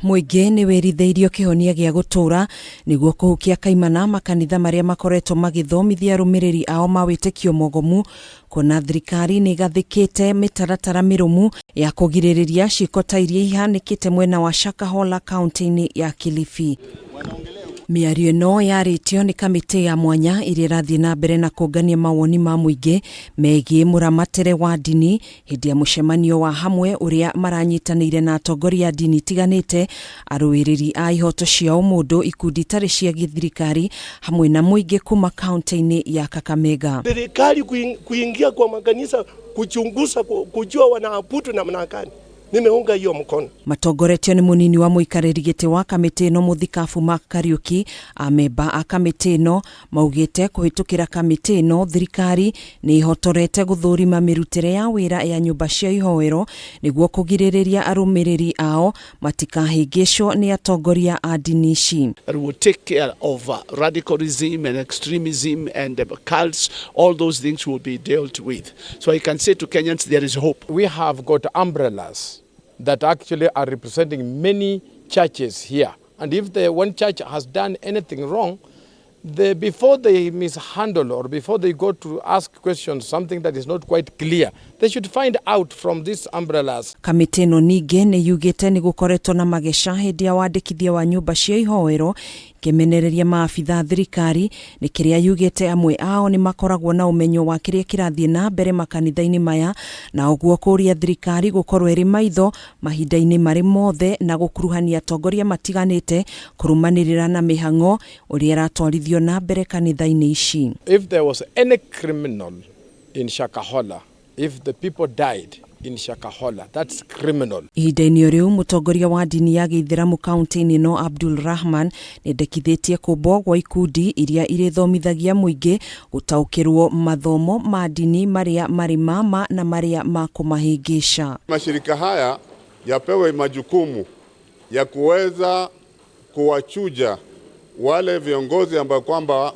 Mũingĩ nĩ wĩrithĩirio kĩhonia gĩa gũtũũra nĩguo kũhukia kaimana makanitha marĩa makoretwo magĩthomithia arũmĩrĩri ao ma wĩtĩkio mogomu, kuona thirikari nĩ ĩgathĩkĩte mĩtaratara mĩrũmu ya kũgirĩrĩria ciĩko ta iria ihanĩkĩte mwena wa Shakahola, kaunti-inĩ ya Kilifi. Mĩario ĩno yarĩtio nĩ kamĩtĩ ya mwanya ĩrĩa ĩrathiĩ na mbere na kũngania mawoni ma mũingĩ megiĩ mũramatĩre wa ndini, hĩndĩ ya mũcemanio wa hamwe ũrĩa maranyitanĩire na atongoria a ndini itiganĩte, arũĩrĩri a ihoto cia ũmũndũ, ikundi itarĩ cia gĩthirikari hamwe na mũingĩ kuma kaunti-inĩ ya Kakamega. Serikali kuingia kwa makanisa kuchunguza, kujua wanaabudu namna gani, nimeunga hiyo mkono. Matongoretio nĩ mũnini wa mũikarĩri gĩtĩ wa kamĩtĩ ĩno, mũthikabu Mark Kariuki, amemba a kamĩtĩ ĩno maugĩte kũhĩtũkĩra kamĩtĩ ĩno, thirikari nĩ ĩhotorete gũthũrima mĩrutĩre ya wĩra ya nyũmba cia ihoero nĩguo kũgirĩrĩria arũmĩrĩri ao matikahĩngĩcwo nĩ atongoria a ndini ici. That will take care of radicalism and extremism and cults. All those things will be dealt with. So I can say to Kenyans, there is hope. We have got umbrellas that actually are representing many churches here. And if the one church has done anything wrong, before they mishandle or before they go to ask questions, something that is not quite clear, they should find out from these umbrellas. Kamĩtĩ ĩno ningĩ nĩ yugĩte nĩ gũkoretwo na mageca hĩndĩ ya wandĩkithia wa nyũmba cia ihoero, kĩmenereria maabitha thirikari nĩ kĩrĩa yugĩte amwe ao nĩ makoragwo na ũmenyo wa kĩrĩa kĩrathiĩ na mbere makanitha-inĩ maya, na ũguo kũria thirikari gũkorwo ĩrĩ maitho mahinda-inĩ marĩ mothe na gũkuruhania atongoria matiganĩte kũrũmanĩrĩra na mĩhang'o ũrĩa ĩratwarithio na mbere kanitha-inĩ ici. If there was any criminal in Shakahola, if the people died in Shakahola, that's criminal. Ihinda-inĩ o rĩu, mũtongoria wa ndini ya gĩithĩramu kaunti-inĩ ĩno, Abdul Rahman, nĩendekithĩtie kũmbwo gwa ikundi iria irĩthomithagia mũingĩ gũtaũkĩrwo mathomo ma ndini marĩa marĩ mama na marĩa ma kũmahĩngĩca. Mashirika haya yapewe majukumu ya kuweza kuwachuja wale viongozi ambao kwamba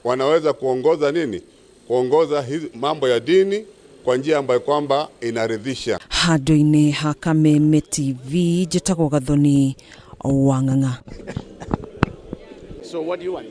wanaweza kuongoza nini, kuongoza hizi mambo ya dini kwa njia ambayo kwamba inaridhisha. Handũ-inĩ ha Kameme TV, njĩtagwo Gathoni Wang'ang'a. So what do you want?